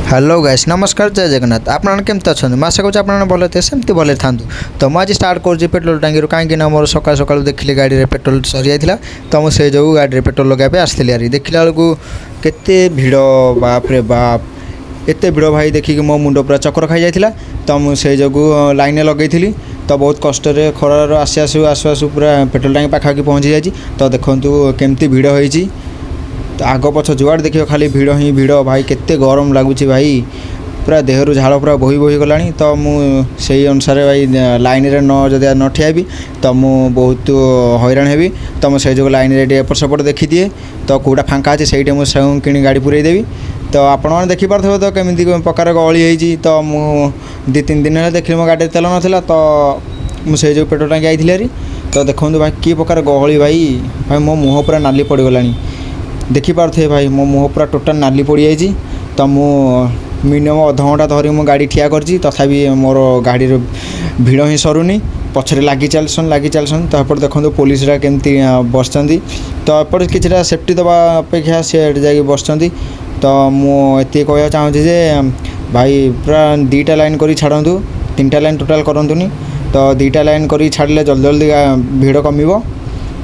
Hello guys, ନମସ୍କାର, ଜୟ ଜଗନ୍ନାଥ। ଆପଣମାନେ କେମିତି ଅଛନ୍ତି? ମୁଁ ଆଶା କରୁଛି ଆପଣମାନେ ଭଲ ଥିବେ, ସେମିତି ଭଲରେ ଥାନ୍ତୁ। ତ ମୁଁ ଆଜି ଷ୍ଟାର୍ଟ କରୁଛି ପେଟ୍ରୋଲ ଟାଙ୍କିରୁ, କାହିଁକି ନା ମୋର ସକାଳୁ ସକାଳୁ ଦେଖିଲି ଗାଡ଼ିରେ ପେଟ୍ରୋଲ ସରିଯାଇଥିଲା। ତ ମୁଁ ସେଇ ଯୋଗୁଁ ଗାଡ଼ିରେ ପେଟ୍ରୋଲ ଲଗାଇବା ପାଇଁ ଆସିଥିଲି ହାରି। ଦେଖିଲା ବେଳକୁ କେତେ ଭିଡ଼, ବାପରେ ବାପ, ଏତେ ଭିଡ଼ ଭାଇ, ଦେଖିକି ମୋ ମୁଣ୍ଡ ପୁରା ଚକ୍କର ଖାଇଯାଇଥିଲା। ତ ମୁଁ ସେଇ ଯୋଗୁଁ ଲାଇନରେ ଲଗେଇଥିଲି। ତ ବହୁତ କଷ୍ଟରେ ଖରାର ଆସି ଆସୁ ଆସୁ ଆସୁ ପୁରା ପେଟ୍ରୋଲ ଟାଙ୍କି ପାଖାପାଖି ପହଞ୍ଚି ଯାଇଛି। ତ ଦେଖନ୍ତୁ କେମିତି ଭିଡ଼ ହେଇଛି। ତ ଆଗ ପଛ ଯୁଆଡ଼େ ଦେଖିବ ଖାଲି ଭିଡ଼ ହିଁ ଭିଡ଼। ଭାଇ, କେତେ ଗରମ ଲାଗୁଛି ଭାଇ, ପୁରା ଦେହରୁ ଝାଳ ପୁରା ବୋହି ବୋହି ଗଲାଣି। ତ ମୁଁ ସେଇ ଅନୁସାରେ ଭାଇ, ଲାଇନରେ ନ ଯଦି ନ ଠିଆ ହେବି ତ ମୁଁ ବହୁତ ହଇରାଣ ହେବି। ତ ମୁଁ ସେଇ ଯୋଗୁଁ ଲାଇନରେ ଟିକେ ଏପଟ ସେପଟ ଦେଖିଦିଏ। ତ କେଉଁଟା ଫାଙ୍କା ଅଛି, ସେଇଠି ମୁଁ ସେଉଁ କିଣି ଗାଡ଼ି ପୁରେଇ ଦେବି। ତ ଆପଣମାନେ ଦେଖିପାରୁଥିବେ ତ କେମିତି ପ୍ରକାର ଗହଳି ହେଇଛି। ତ ମୁଁ 2-3 ଦିନ ହେଲା ଦେଖିଲି ମୋ ଗାଡ଼ିରେ ତେଲ ନଥିଲା, ତ ମୁଁ ସେଇ ଯୋଗୁଁ ପେଟ୍ରୋଲ ଟାଙ୍କି ଯାଇଥିଲି ହାରି। ତ ଦେଖନ୍ତୁ ଭାଇ, କି ପ୍ରକାର ଗହଳି ଭାଇ। ଭାଇ, ମୋ ମୁହଁ ପୁରା ନାଲି ପଡ଼ିଗଲାଣି। ଦେଖିପାରୁଥିବେ ଭାଇ, ମୋ ମୁହଁ ପୁରା ଟୋଟାଲ୍ ନାଲି ପଡ଼ିଯାଇଛି। ତ ମୁଁ ମିନିମମ୍ ଅଧଘଣ୍ଟା ଧରି ମୁଁ ଗାଡ଼ି ଠିଆ କରିଛି, ତଥାପି ମୋର ଗାଡ଼ିର ଭିଡ଼ ହିଁ ସରୁନି। ପଛରେ ଲାଗି ଚାଲିଛନ୍, ଲାଗି ଚାଲିଛନ୍। ତ ଏପଟେ ଦେଖନ୍ତୁ ପୋଲିସরা କେମିତି ବସିଛନ୍ତି। ତ ଏପଟେ କିଛିଟା ସେଫ୍ଟି ଦେବା ଅପେକ୍ଷା ସେ ଏଠି ଯାଇକି ବସିଛନ୍ତି। ତ ମୁଁ ଏତିକି କହିବାକୁ ଚାହୁଁଛି ଯେ ଭାଇ, ପୁରା ଦୁଇଟା ଲାଇନ୍ କରି ଛାଡ଼ନ୍ତୁ, ତିନିଟା ଲାଇନ୍ ଟୋଟାଲ୍ କରନ୍ତୁନି। ତ ଦୁଇଟା ଲାଇନ୍ କରିକି ଛାଡ଼ିଲେ ଜଲ୍ଦି ଜଲ୍ଦି ଭିଡ଼ କମିବ।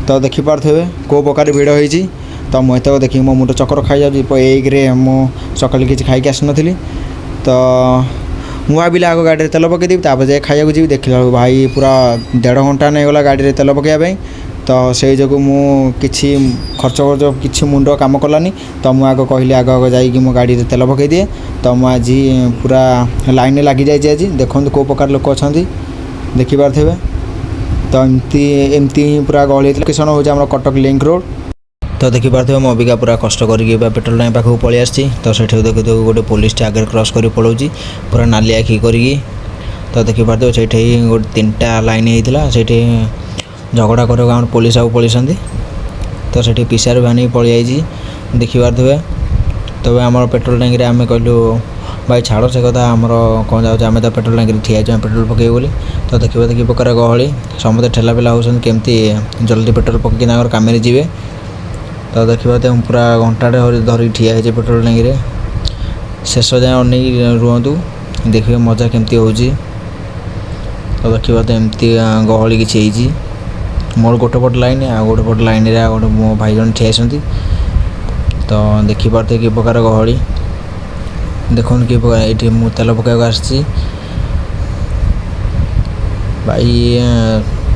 ତ ଦେଖିପାରୁଥିବେ କେଉଁ ପ୍ରକାର ଭିଡ଼ ହେଇଛି। ତ ମୁଁ ଏତକ ଦେଖିକି ମୋ ମୁଣ୍ଡ ଚକ୍କର ଖାଇଯାଉଛି। ଏକରେ ମୁଁ ସକାଳେ କିଛି ଖାଇକି ଆସିନଥିଲି। ତ ମୁଁ ଭାବିଲି ଆଗ ଗାଡ଼ିରେ ତେଲ ପକାଇଦେବି, ତାପରେ ଯାଇ ଖାଇବାକୁ ଯିବି। ଦେଖିଲା ବେଳକୁ ଭାଇ, ପୁରା ଦେଢ଼ ଘଣ୍ଟା ନେଇଗଲା ଗାଡ଼ିରେ ତେଲ ପକାଇବା ପାଇଁ। ତ ସେଇ ଯୋଗୁଁ ମୁଁ କିଛି ଖର୍ଚ୍ଚ ଖର୍ଚ୍ଚ କିଛି ମୁଣ୍ଡ କାମ କଲାନି। ତ ମୁଁ ଆଗ କହିଲି ଆଗ ଆଗ ଯାଇକି ମୋ ଗାଡ଼ିରେ ତେଲ ପକାଇ ଦିଏ। ତ ମୁଁ ଆଜି ପୁରା ଲାଇନରେ ଲାଗିଯାଇଛି ଆଜି। ଦେଖନ୍ତୁ କେଉଁ ପ୍ରକାର ଲୋକ ଅଛନ୍ତି, ଦେଖିପାରୁଥିବେ। ତ ଏମିତି ଏମିତି ହିଁ ପୁରା ଗହଳି ହେଇଥିଲା। ଲୋକେସନ୍ ହେଉଛି ଆମର କଟକ ଲିଙ୍କ ରୋଡ଼। ତ ଦେଖିପାରୁଥିବେ, ମୁଁ ଅବିକା ପୁରା କଷ୍ଟ କରିକି ଏବେ ପେଟ୍ରୋଲ ଟ୍ୟାଙ୍କ ପାଖକୁ ପଳେଇ ଆସିଛି। ତ ସେଠି ଦେଖୁଥିବ ଗୋଟେ ପୋଲିସଟେ ଆଗରେ କ୍ରସ୍ କରି ପଳାଉଛି ପୁରା ନାଲି ଆଖି କରିକି। ତ ଦେଖିପାରୁଥିବେ, ସେଇଠି ଗୋଟେ ତିନିଟା ଲାଇନ୍ ହେଇଥିଲା। ସେଇଠି ଝଗଡ଼ା କରିବାକୁ ଆମର ପୋଲିସ ଆଉ ପଳେଇଛନ୍ତି। ତ ସେଠି ପିସିଆର ଭ୍ୟାନ୍ ବି ପଳେଇ ଯାଇଛି, ଦେଖିପାରୁଥିବେ। ତେବେ ଆମର ପେଟ୍ରୋଲ ଟ୍ୟାଙ୍କିରେ ଆମେ କହିଲୁ, ଭାଇ ଛାଡ଼ ସେ କଥା, ଆମର କ'ଣ ଯାଉଛି, ଆମେ ତ ପେଟ୍ରୋଲ ଟ୍ୟାଙ୍କିରେ ଠିଆ ହେଇଛୁ, ଆମେ ପେଟ୍ରୋଲ ପକେଇବୁ ବୋଲି। ତ ଦେଖିବ କି ପ୍ରକାର ଗହଳି, ସମସ୍ତେ ଠେଲା ପେଲା ହେଉଛନ୍ତି, କେମିତି ଜଲ୍ଦି ପେଟ୍ରୋଲ ପକେଇକି ତାଙ୍କର କାମରେ ଯିବେ। ତ ଦେଖିବ ତ, ମୁଁ ପୁରା ଘଣ୍ଟାଟେ ଧରିକି ଠିଆ ହେଇଛି ପେଟ୍ରୋଲ ଟ୍ୟାଙ୍କିରେ। ଶେଷ ଯାଏଁ ଅନେଇକି ରୁହନ୍ତୁ, ଦେଖିବେ ମଜା କେମିତି ହେଉଛି। ତ ଦେଖିବ ତ, ଏମିତି ଗହଳି କିଛି ହେଇଛି। ମୋର ଗୋଟେ ପଟ ଲାଇନ୍, ଆଉ ଗୋଟେ ପଟ ଲାଇନ୍ରେ ଆଉ ଗୋଟେ ମୋ ଭାଇ ଜଣେ ଠିଆ ହେଇଛନ୍ତି। ତ ଦେଖିପାରୁଥିବେ କି ପ୍ରକାର ଗହଳି। ଦେଖନ୍ତୁ କି ପ୍ରକାର, ଏଇଠି ମୁଁ ତେଲ ପକାଇବାକୁ ଆସିଛି। ଭାଇ,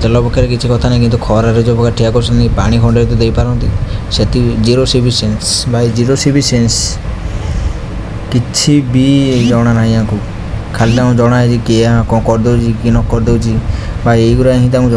ତେଲ ପକାଇବାରେ କିଛି କଥା ନାହିଁ, କିନ୍ତୁ ଖରାରେ ଯେଉଁ ପ୍ରକାର ଠିଆ କରୁଛନ୍ତି, ପାଣି ଖଣ୍ଡେ ତ ଦେଇପାରନ୍ତି ସେତିକି। ଜିରୋ ସିଭିକ୍ ସେନ୍ସ ଭାଇ, ଜିରୋ ସିଭିକ୍ ସେନ୍ସ। କିଛି ବି ଜଣା ନାହିଁ ୟାଙ୍କୁ। ଖାଲି ତାଙ୍କୁ ଜଣା ହେଇଛି କିଏ କ'ଣ କରିଦେଉଛି କି ନ କରିଦେଉଛି। ଭାଇ, ଏଇଗୁଡ଼ା ହିଁ ତାଙ୍କୁ